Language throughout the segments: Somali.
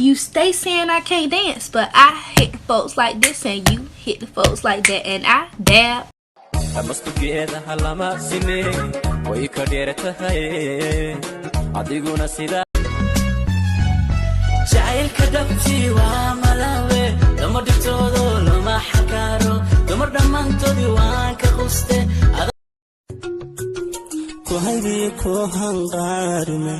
You stay saying I can't dance, but I hit the folks like this and you hit the folks like that and I dab. Mastu geedaha lama sime, way ka dheer tahay adiguna sida. Jacaylka dhabtii waa malawe, lama dhibtoodo, lama xakaaro, dumar dhammaantoodii waan ka quste. Ku haybiyo ku hanqaarime,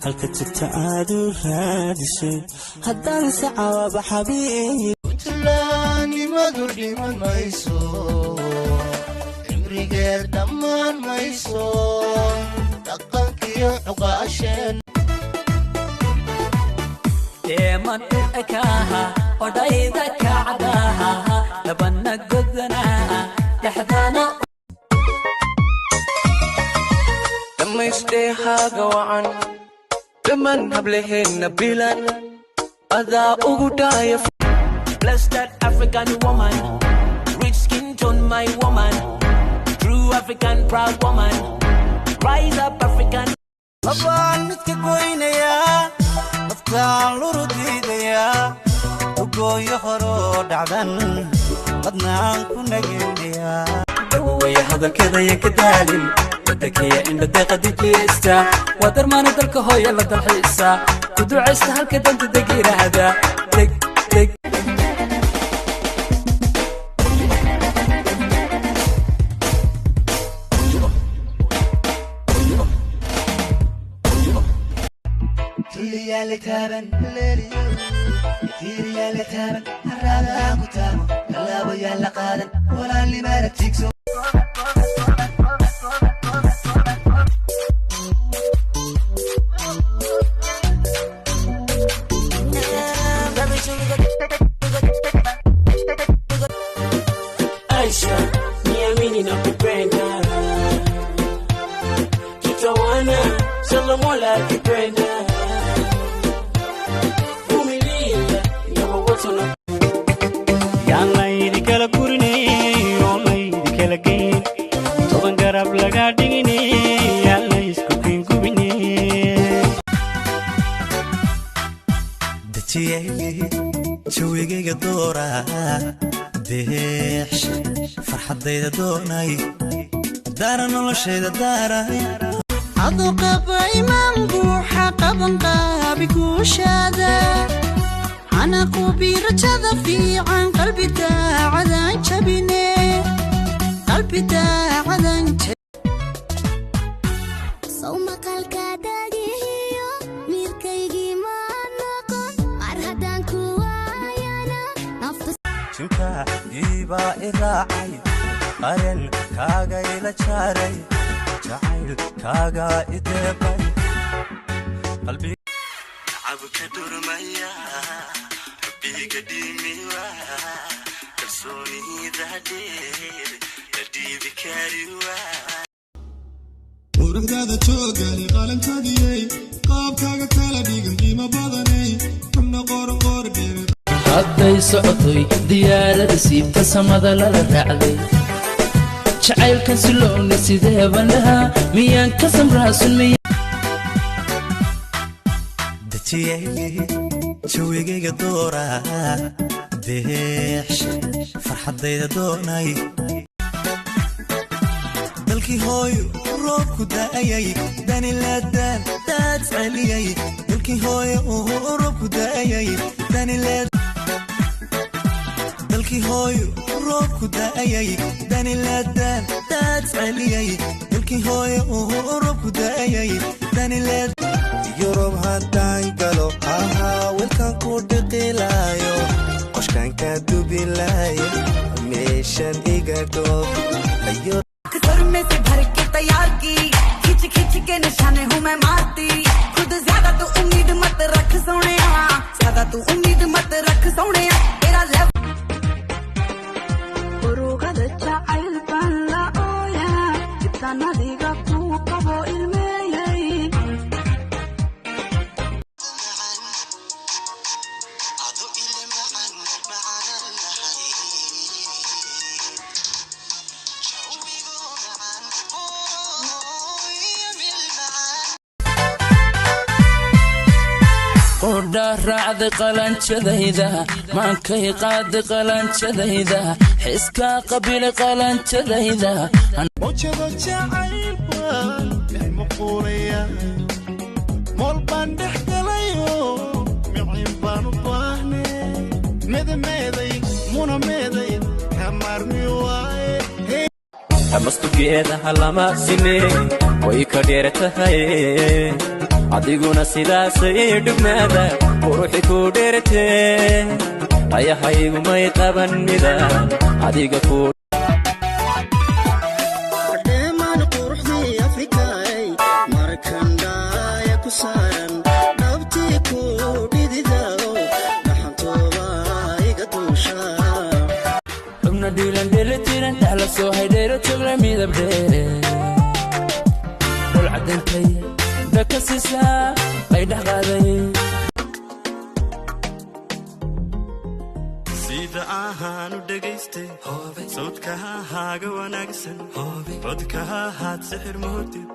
halka jirta aad u raadisay haddaan se cawaaba xabiib. Puntlandnimadu dhiman mayso, cimrigeed dhammaan mayso, dhaqankiyo cuqaasheen. Deeman u ekaaha odhayda kacdaha, labana godanaa dhexdana. Dhammaysdheehaaga wacan, dhammaan hablaheenna bilan adaa ugu dhaaya. Bless that African woman, rich skin tone, my woman, true African proud woman, rise up African. Labaan midka goynayaa, naftaan luru diidayaa, ugooyo horoo dhacdan badnaan ku nagaynayaa. Dhawawaya hadalkeedaya ka daalin, wadankeeya indha deeqa dejiyeysta, waa darmaana dalka hooya la dalxiisa, ku ducaysta halka danta deg yidhaahda deg deg. Tulliyaala taaban, tiiriyaala taaban, haraadaan ku taamo, tallaabo yaala qaadan, walaalnimaada tiigso. Aisha, niamini nakupenda, tutawana sama Mola akipenda, vumilia ingawa wote na Yaan laydi kala gurinay oo laydi kala geyn, 10 garab laga dhiginay, yaan laysku kiingubine. Dejiyey jawigayga doora, deex farxaddayda doonay, daara noloshayda daaray. Adu qaba imaan buuxa, qaban qaabi guushaada, hana qubi rajada fiican, qalbi daacadan jabine, qalbi daacadan. Sow maqalka dhagihiyo miirkaygii ma noqon mar haddaan ku waayana nafta. Jinka iibaa i raacay, qaren kaaga ila jaaray, jacayl kaaga i deeqay, qalbi cabka dhurmaya, rabbiga dhimiwa, kalsoonida dheer la dhiibi kariwa. Quruxdaada joogali qalanjadiyey, qaabkaaga kala dhigan, qiimo badanay, xubna qoran qoor dheer. Hadday socotay diyaarada siibta samada lala raacday, jacaylkan siloona sideeban lahaa, miyaan ka samraasun miya? Dejiyey jawigayga doora, deex farxaddayda doonay, dalkii hooyo roobku da'ayay, danilaadaan daad celiyay, dalkii hooyo roobku da'ayay, danilaad, dalkii hooyo roobku da'ayay, danilaadaan daad celiyay, dalkii hooyo roobku da'ayay, danilaad. Yurub haddaan galo ahaa, wilkan ku dhiqilaayo, qoshkan ka dubilaayo, meeshan iga dhoof. सुरमे से भर के तैयार की, खिंच खिंच के निशाने हूँ मैं मारती, खुद ज्यादा तू उम्मीद मत रख सोने, ज्यादा तू उम्मीद मत रख सोने, तेरा level. Urugada jacayl baan la ooyaa, jibtaan adiga kuu qabo ilmeeyey. Adu ili macan macanan lahay, jawigu macan iyo mil macaan. Qoodh. Qudhaa raacday qalanjadayda, maankay qaaday qalanjadayda, xiskaa qabilay qalanjadayda. Mawjado jacayl baan dhex muquuraya, mool baan dhex galayo, micin baan u baahne, medameeday muna meeday ka maarmi waaye. Mastugeedaha lama sine, way ka dheer tahay, adiguna sidaasay dhugmaada quruxi ku dheertee, ayahaygumay qaban midaan adiga ku. Dheemaan quruxdii Afrikaay, markan dhaaya ku saaran, dhabtii ku dhididao, dhaxantooba iga duusha. Xubna dhiilan dheelitiran, dhexla soo haydheero, jogle midab dheere, dhol cadantay dhaka siisaa lay dhex qaaday. Sida ahaan u dhagaystay sawdka hahaaga wanaagsan, codka hahaad sixir moodid.